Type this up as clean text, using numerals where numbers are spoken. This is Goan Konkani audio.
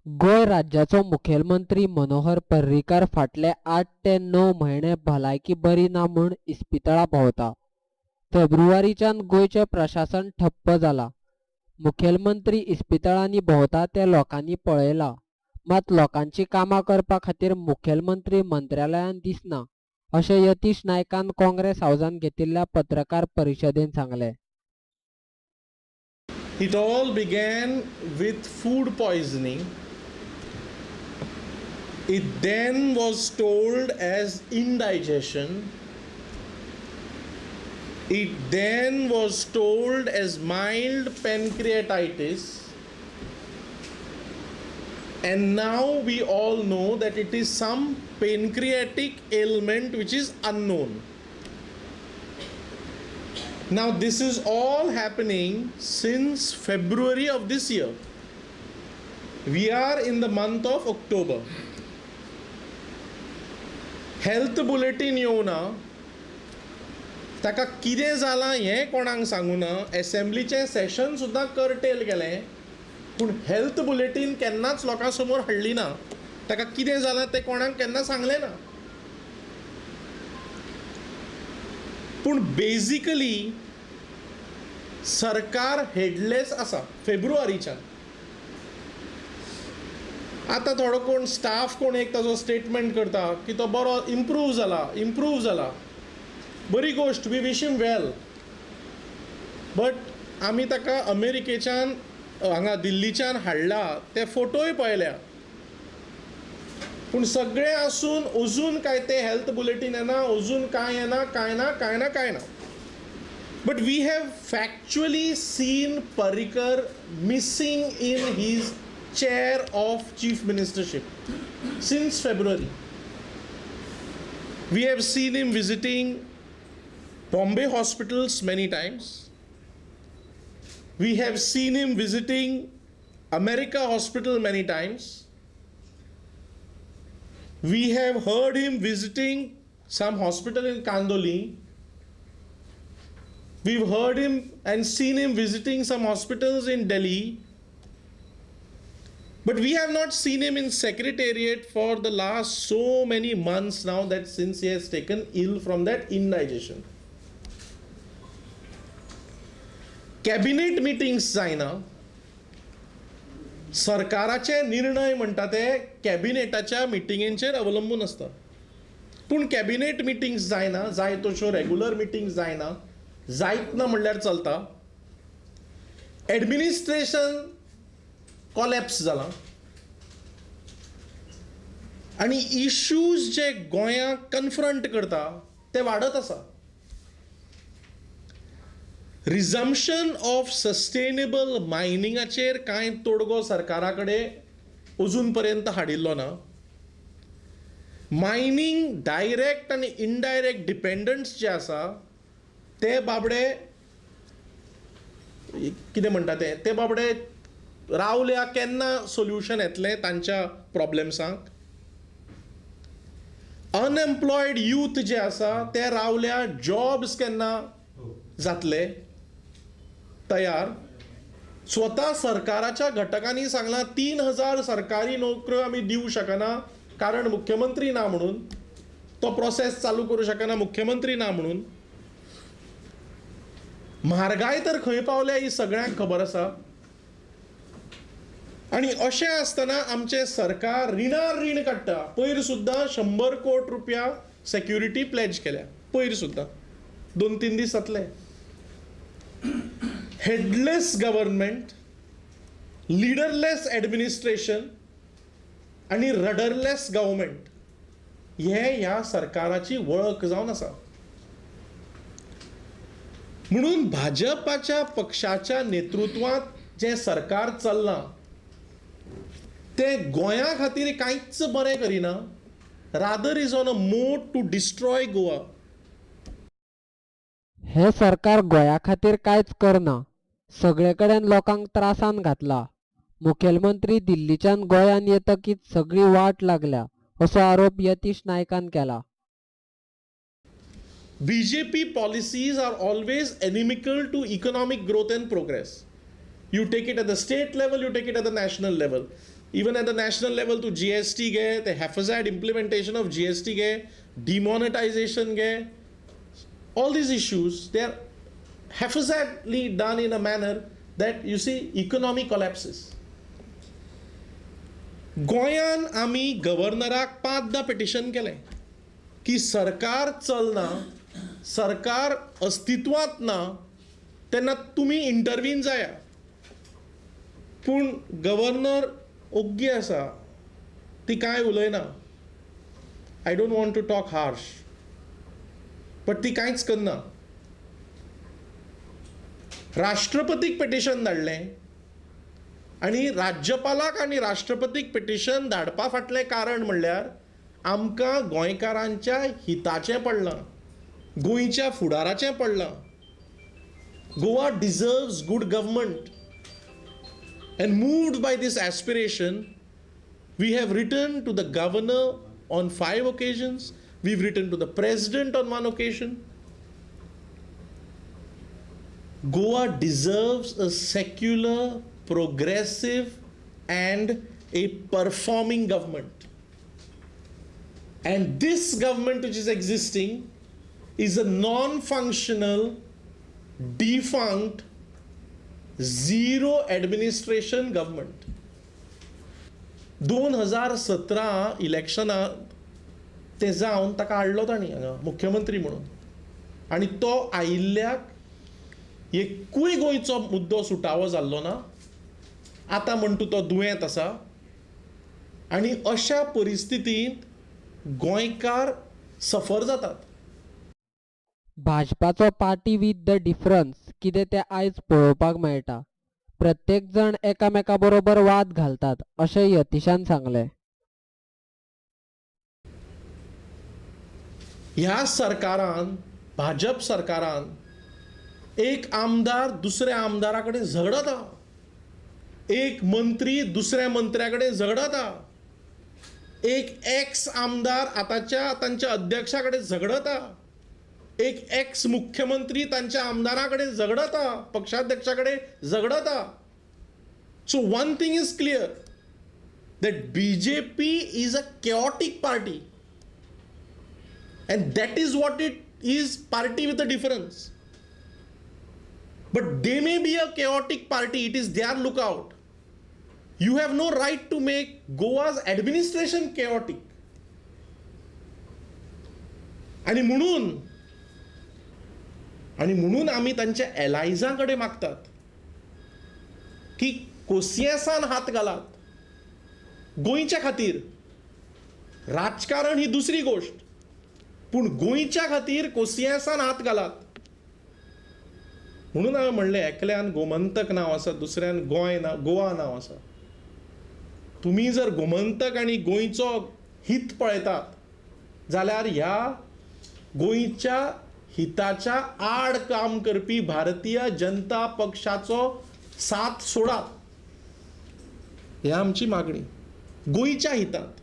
गोंय राज्याचो मुखेलमंत्री मनोहर पर्रीकार फाटले 8 ते 9 म्हयने भलायकी बरी ना म्हूण इस्पितळां भोंवता. फेब्रुवारीच्यान गोंयचें प्रशासन ठप्प जाला. मुखेलमंत्री इस्पितळांनी भोंवता तें लोकांनी पळयलां, मात लोकांची कामां करपा खातीर मुखेलमंत्री मंत्रालयांत दिसना अशें यतीश नायकान काँग्रेस हावजान घेतिल्ल्या पत्रकार परिशदेन सांगलें. It all began with food poisoning. It then was told as indigestion. It then was told as mild pancreatitis. And now we all know that it is some pancreatic ailment which is unknown. Now this is all happening since February of this year. We are in the month of October. Health bulletin येवना, ताका कितें जालां हें कोणाक सांगूना. एसेंब्लीचें सेशन सुद्दां कर्टेल केलें, पूण हेल्थ बुलेटीन केन्नाच लोकां समोर हाडली ना. ताका कितें जालां तें कोणाक केन्ना सांगलें ना. पूण बेजिकली सरकार हेडलेस आसा फेब्रुवारीच्यान. आतां थोडो कोण स्टाफ कोण एक ताजो स्टेटमेंट करता की तो बरो इम्प्रूव जाला, इम्प्रूव जाला, बरी गोश्ट, we wish him well. But आमी ताका अमेरिकेच्यान हांगा दिल्लीच्यान हाडला ते फोटोय पळयल्या, पूण सगळें आसून अजून काय ते हेल्थ बुलेटीन येना, अजून कांय येना, कांय ना, कांय ना, कांय ना. But we have factually seen Parrikar missing in his chair of chief ministership since February. We have seen him visiting Bombay hospitals many times. We have seen him visiting America hospital many times. We have heard him visiting some hospital in Kandoli. We've heard him and seen him visiting some hospitals in Delhi. But we have not seen him in secretariat for the last so many months now, that since he has taken ill from that indigestion. Cabinet meetings जायना, सरकाराचे निर्णय म्हणटा ते कॅबिनेटाच्या मिटिंगेंचेर अवलंबून आसता. पूण कॅबिनेट मिटिंग्स जायना, जाय तश्यो रेगुलर मिटिंग्स जायना, जायत ना म्हणल्यार चलता. एडमिनिस्ट्रेशन कॉलॅप्स जालां आनी इश्यूज जे गोंयांक कन्फ्रंट करता ते वाडत आसा. रिजम्पशन ऑफ सस्टेनेबल मायनिंगाचेर कांय तोडगो सरकारा कडेन अजून पर्यंत हाडिल्लो ना. मायनींग डायरेक्ट आनी इनडायरेक्ट डिपेंडन्स जे आसा ते बाबडे कितें म्हणटा ते बाबडे रावल्या केन्ना सोल्युशन येतलें तांच्या प्रॉब्लेम्सांक. अनएम्प्लॉयड यूथ जे आसा ते रावल्या जॉब्स केन्ना जातले तयार. स्वता सरकाराच्या घटकांनी सांगलां 3000 सरकारी नोकऱ्यो आमी दिवं शकना कारण मुख्यमंत्री ना म्हणून, तो प्रोसेस चालू करूं शकना मुख्यमंत्री ना म्हणून. म्हारगाय तर खंय पावल्या ही सगळ्यांक खबर आसा. आनी अशें आसतना आमचें सरकार रिणार रीण काडटा. पयर सुद्दां 100 कोटी रुपया सेक्युरिटी प्लॅज केल्या, पयर सुद्दां 2-3 दीस जातले. हेडलेस गव्हर्नमेंट, लिडरलेस एडमिनिस्ट्रेशन आनी रडरलेस गव्हर्मेंट हे ह्या सरकाराची वळख जावन आसा. म्हणून भाजपाच्या पक्षाच्या नेतृत्वांत जें सरकार चल्लां तें गोंया खातीर कांयच बरें करिना, rather is on a mode to destroy Goa. हें सरकार गोंया खातीर कांयच करना, सगळे कडेन लोकांक त्रासान घातला. मुखेलमंत्री दिल्लीच्यान गोंयांत येतकीच सगळी वाट लागल्या असो आरोप यतीश नायकान केला. BJP policies are always inimical to economic growth and progress. You take it at the state level, you take it at the national level. Even at the national level तूं GST घे, ते haphazard implementation of GST घे, डिमॉनिटायझेशन घे, all these issues they are haphazardly done in a manner that you see economy collapses. गोंयान आमी गव्हर्नराक 5दा पिटिशन केलें की सरकार चलना, सरकार अस्तित्वांत ना, तेन्ना तुमी इंटरवीन जाया. पूण गव्हर्नर ओग्गी आसा, ती कांय उलयना. I don't want to talk harsh, but ती कांयच करना. राष्ट्रपतीक पिटिशन धाडलें आनी राज्यपालाक आनी राष्ट्रपतीक पिटिशन धाडपा फाटलें कारण म्हणल्यार आमकां गोंयकारांच्या हिताचें पडलां, गोंयच्या फुडाराचें पडलां. Goa deserves good government, and moved by this aspiration we have written to the governor on 5 occasions, we've written to the president on 1 occasion. Goa deserves a secular, progressive and a performing government. And this government which is existing is a non-functional, defunct, zero administration government. 2017 इलेक्शनात ते जावन ताका हाडलो तांणी हांगा मुख्यमंत्री म्हणून, आनी तो आयिल्ल्याक एकूय गोंयचो मुद्दो सुटावो जाल्लो ना. आतां म्हणटा तो दुयेंत आसा आनी अशा परिस्थितींत गोंयकार सफर जातात. भाजपाचो पार्टी विथ the difference कितें तें आयज पळोवपाक मेळटा. प्रत्येक जण एकामेका बरोबर वाद घालतात अशें यतीशान सांगलें. ह्या सरकारान, भाजप सरकारान एक आमदार दुसऱ्या आमदारा कडेन झगडता, एक मंत्री दुसऱ्या मंत्र्या कडेन झगडता, एक एक्स आमदार आतांच्या तांच्या अध्यक्षा कडेन झगडता, एक एक्स मुख्यमंत्री तांच्या आमदारा कडेन झगडता, पक्षाध्यक्षा कडेन झगडता. So one thing is clear that BJP is a chaotic party and that is what it is, party with a difference. But they may be a chaotic party, it is their lookout. You have no right to make Goa's administration chaotic. आणि म्हणून आमी तांच्या एलायजां कडेन मागतात की कोसियेसान हात घालात गोंयच्या खातीर. राजकारण ही दुसरी गोश्ट, पूण गोंयच्या खातीर कोसियेसान हात घालात. म्हणून हांवें म्हणलें, एकल्यान गोमंतक नांव आसा, दुसऱ्यान गोंय नांव, गोवा नांव आसा. तुमी जर गोमंतक आनी गोंयचो हित पळयतात जाल्यार ह्या गोंयच्या हिताच्या आड काम करपी भारतीय जनता पक्षाचो साथ सोडात, ह्या आमची मागणी गोंयच्या हितांत.